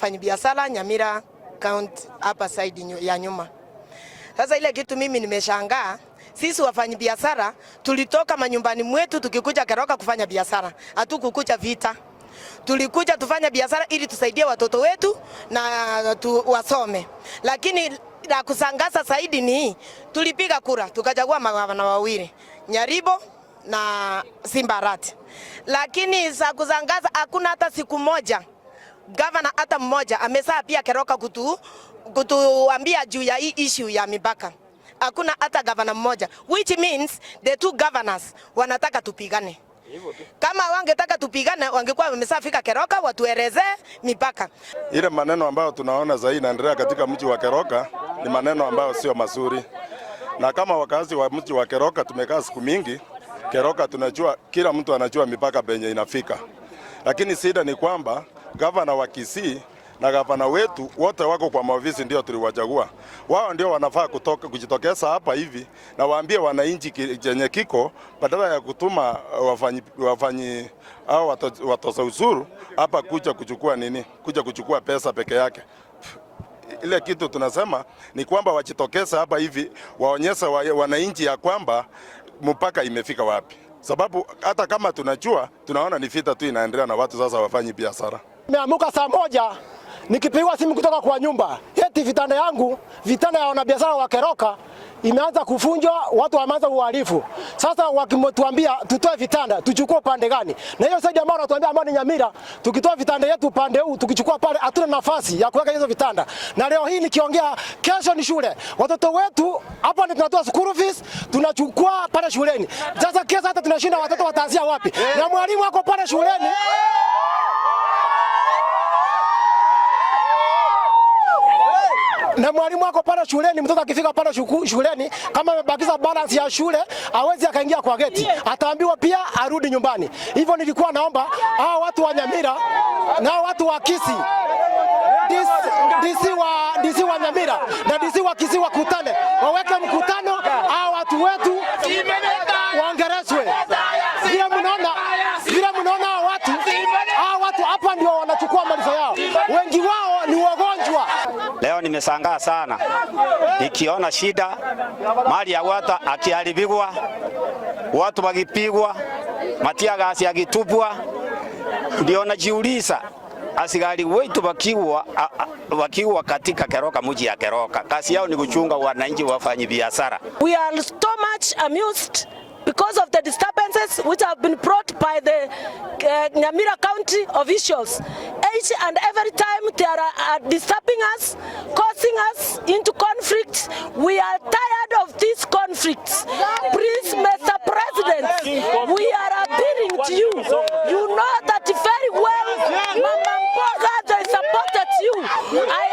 wafanyabiashara Nyamira County hapa side ya nyuma. Sasa ile kitu mimi nimeshangaa, sisi wafanyabiashara tulitoka manyumbani mwetu tukikuja Keroka kufanya biashara, hatukukuja vita. Tulikuja tufanye biashara ili tusaidie watoto wetu na wasome, lakini la kusangaza zaidi ni tulipiga kura tukachagua magavana wawili, Nyaribo na Simba Arati, lakini za kusangaza hakuna hata siku moja gavana hata mmoja amesaa pia Keroka kutuambia juu ya hii issue ya mipaka. Hakuna hata gavana mmoja, which means the two governors wanataka tupigane. Kama wangetaka tupigane wangekuwa wamesafika Keroka watuelezee mipaka. Ile maneno ambayo tunaona zaidi inaendelea katika mji wa Keroka ni maneno ambayo sio mazuri, na kama wakazi wa mji wa Keroka tumekaa siku mingi Keroka, tunajua kila mtu anajua mipaka penye inafika, lakini shida ni kwamba gavana wa Kisii na gavana wetu wote wako kwa maofisi, ndio tuliwachagua. Wao ndio wanafaa kutoka kujitokeza hapa hivi na waambie wananchi chenye kiko, badala ya kutuma wafanyi au watoza ushuru hapa kuja kuchukua nini, kuja kuchukua pesa peke yake. Ile kitu tunasema ni kwamba wajitokeze hapa hivi waonyeshe wananchi ya kwamba mpaka imefika wapi, sababu hata kama tunajua tunaona ni vita tu inaendelea na watu sasa wafanyi biashara. Nimeamuka saa 1 nikipigwa simu kutoka kwa nyumba eti vitanda yangu, vitanda ya wanabiashara wa Keroka imeanza kuvunjwa, watu wameanza uhalifu. Sasa wakituambia tutoe vitanda, tuchukue upande gani? Na hiyo side ambao wanatuambia ambao ni Nyamira, tukitoa vitanda yetu upande huu, tukichukua pale hatuna nafasi ya kuweka hizo vitanda. Na leo hii nikiongea, kesho ni shule. Watoto wetu hapa ndio tunatoa school fees, tunachukua pale shuleni. Sasa kesho hata tunashinda watoto wataanzia wapi? Na mwalimu wako pale shuleni. Na mwalimu wako pale shuleni, mtoto akifika pale shuleni kama amebakiza balance ya shule hawezi akaingia kwa geti, ataambiwa pia arudi nyumbani. Hivyo nilikuwa naomba hao watu wa Nyamira na watu wa Kisii, DC wa Nyamira na DC wa Kisii wakutane, waweke mkutano, hao watu wetu waongerezwe. Vile mnaona hao watu hapa ndio wanachukua mali yao, wengi wao ni wagonjwa. Leo nimeshangaa sana nikiona shida, mali ya watu akiharibiwa, watu wakipigwa, matia gasi yakitupwa. Ndio najiuliza askari wetu wakiwa katika Keroka, mji ya Keroka, kazi yao ni kuchunga wananchi wafanyi biashara. We are so much amused because of the disturbances which have been brought by the Nyamira County officials. Each and every time they are disturbing us, causing us into conflict. We are tired of these conflicts. Please, Mr. President, we are appealing to you. You know that very well, Mama Mboga, they supported you. I